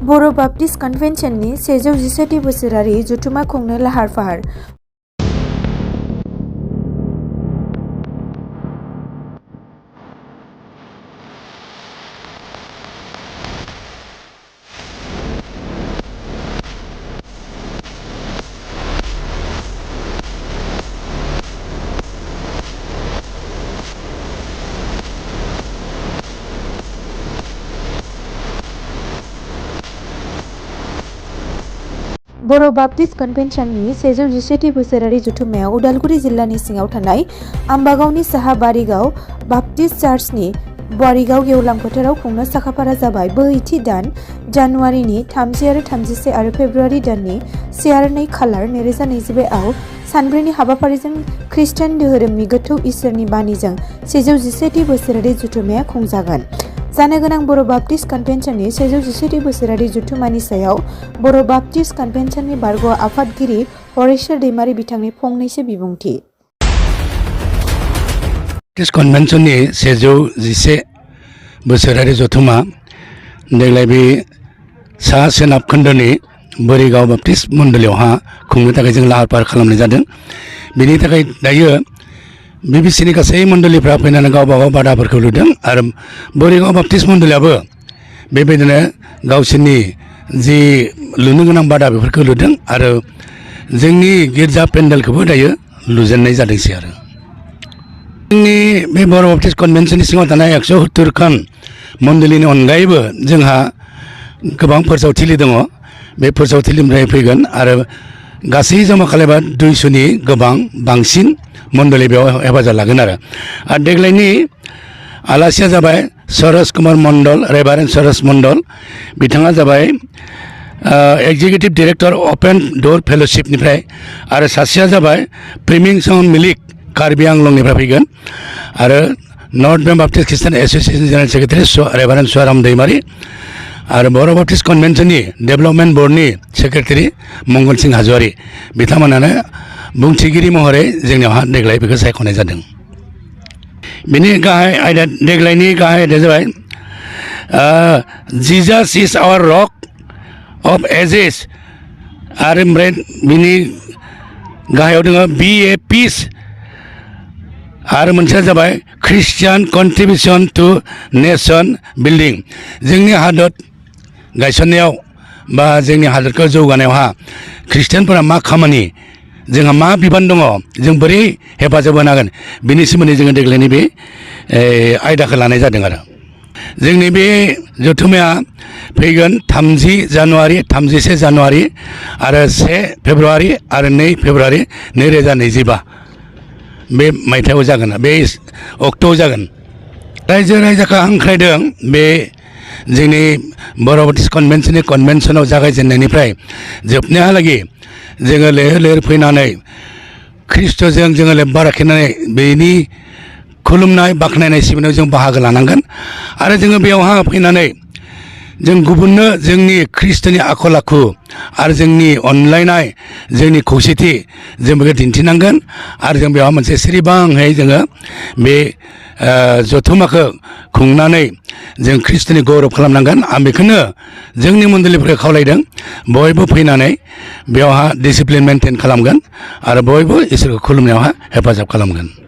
बर' Baptist कन्वेन्शननि 117थि बोसोरारि जथुमा खुंनो लाहार फाहार। बर' बाप्टिस्ट कन्वेन्शननि 117थि बोसोरारि जथुमायाव उदालगुरि जिल्लानि सिङाव थानाय आम्बागावनि साहा बारिगाव बाप्टिस्ट चार्चनि बारिगाव गेवलां फोथाराव खुंनो साखाफारा जाबाय। बोहैथि दान जानुवारिनि 30 आरो 31 आरो फेब्रुवारि दाननि 1 आरो 2 खालार 2022 आव सानब्रैनि हाबाफारिजों खृष्टान धोरोमनि गोथौ इसोरनि बानिजों 117थि बोसोरारि जथुमाया खुंजागोन। जानो गोनां बर' बाप्टिस्ट कन्वेन्शननि 117थि बोसोरारि जथुमानि सायाव बर' बाप्टिस्ट कन्वेन्शननि बारग' आफादगिरि हरेश्वर दैमारी बिथांनि फंनैसो बिबुंथि। बाप्टिस्ट कन्वेन्शननि 117 बोसोरारि जथुमा देग्लाय बे सा सोनाब खोन्दोनि बोरिगाव बाप्टिस्ट मण्डलियावहा खुंनो थाखाय जों लाहार फाहार खालामनाय जादों। बेनि थाखाय दायो बिबिसिनि गासै मण्डलिफ्रा फैनानै गावबा गाव बादाफोरखौ लुदों आरो बोरिगाव बाप्टिस्ट मण्डलियाबो बेबायदिनो गावसोरनि जि लुनो गोनां बादा बेफोरखौ लुदों आरो जोंनि गिर्जा पेन्डेलखौबो दायो लुजेननाय जादोंसै आरो जोंनि बे बर' बाप्टिस्ट कन्वेन्शननि सिङाव थानाय 170 खान मण्डलिनि अनगायैबो जोंहा गोबां फोसावथिलि दङ। बे फोसावथिलिनिफ्राय फैगोन आरो गासै जमा खालामबा 200नि गोबां बांसिन मण्डलि बेयाव हेफाजाब लागोन आरो देग्लायनि आलासिया जाबाय सरस कुमार मण्डल, रेभारेन्ड सरस मण्डल। बिथाङा जाबाय एक्जिकिउटिभ डिरेक्टर अपेन डोर फेल'शिपनिफ्राय आरो सासेया जाबाय प्रिमिंसन मिलिक कार्बि आंलंनिफ्राय फैगोन आरो north bank Baptist Christian association general secretary reverend Suwaram Daimary आरो बर' बाप्टिस्ट कन्वेन्शननि डेभेलपमेन्ट बोर्डनि सेक्रेटारि मंगल सिं हाज'वारि बिथांमोनानो बुंथिगिरि महरै जोंनियावहा देग्लाय बेखौ सायख'नाय जादों। बिनि गाहाय आयदा देग्लायनि गाहाय आयदाया जाबाय जिजास इज आवार रक अफ एजेस आरो ओमफ्राय बिनि गाहायाव दङ बि ए पिस आरो मोनसेया जाबाय Christian contribution to nation building. जोंनि हादर गायसननायाव बा जोंनि हादरखौ जौगानायावहा ख्रिस्टियानफोरा मा खामानि जोंहा मा बिबान दङ जों बोरै हेफाजाब होनो हागोन बिनि सोमोन्दै जोङो देग्लायनि बे आयदाखौ लानाय जादों आरो जोंनि बे जथुमाया फैगोन 30 जानुवारि 31 जानुवारि आरो 1 फेब्रुवारि आरो 2 फेब्रुवारि 2025 बे मायथाइयाव जागोन बे अक्ट'आव जागोन। रायजो राजाखौ हांख्रायदों बे जोंनि बर' बाप्टिस्ट कन्वेन्शननि कन्वेन्शनाव जागायजेननायनिफ्राय जोबनायालागै जोङो लैहोर लैहोर फैनानै ख्रिस्ट'जों जोङो लोब्बा लाखिनानै बेनि खुलुमनाय बाख्नायनाय सिबिनायाव जों बाहागो लानांगोन आरो जोङो बेयावहा फैनानै जों गुबुननो जोंनि ख्रिस्ट'नि आखल आखु आरो जोंनि अनलायनाय जोंनि खौसेथि जों बेखौ दिन्थिनांगोन आरो जों बेयाव मोनसे सिरिबाङै जोङो बे जथुमाखौ खुंनानै जों ख्रिस्ट'नि गौरब खालामनांगोन। आं बेखौनो जोंनि मण्डलिफोरखौ खावलायदों बयबो फैनानै बेयावहा डिसिप्लिन मेनटेन खालामगोन आरो बयबो इसोरखौ खुलुमनायावहा हेफाजाब खालामगोन।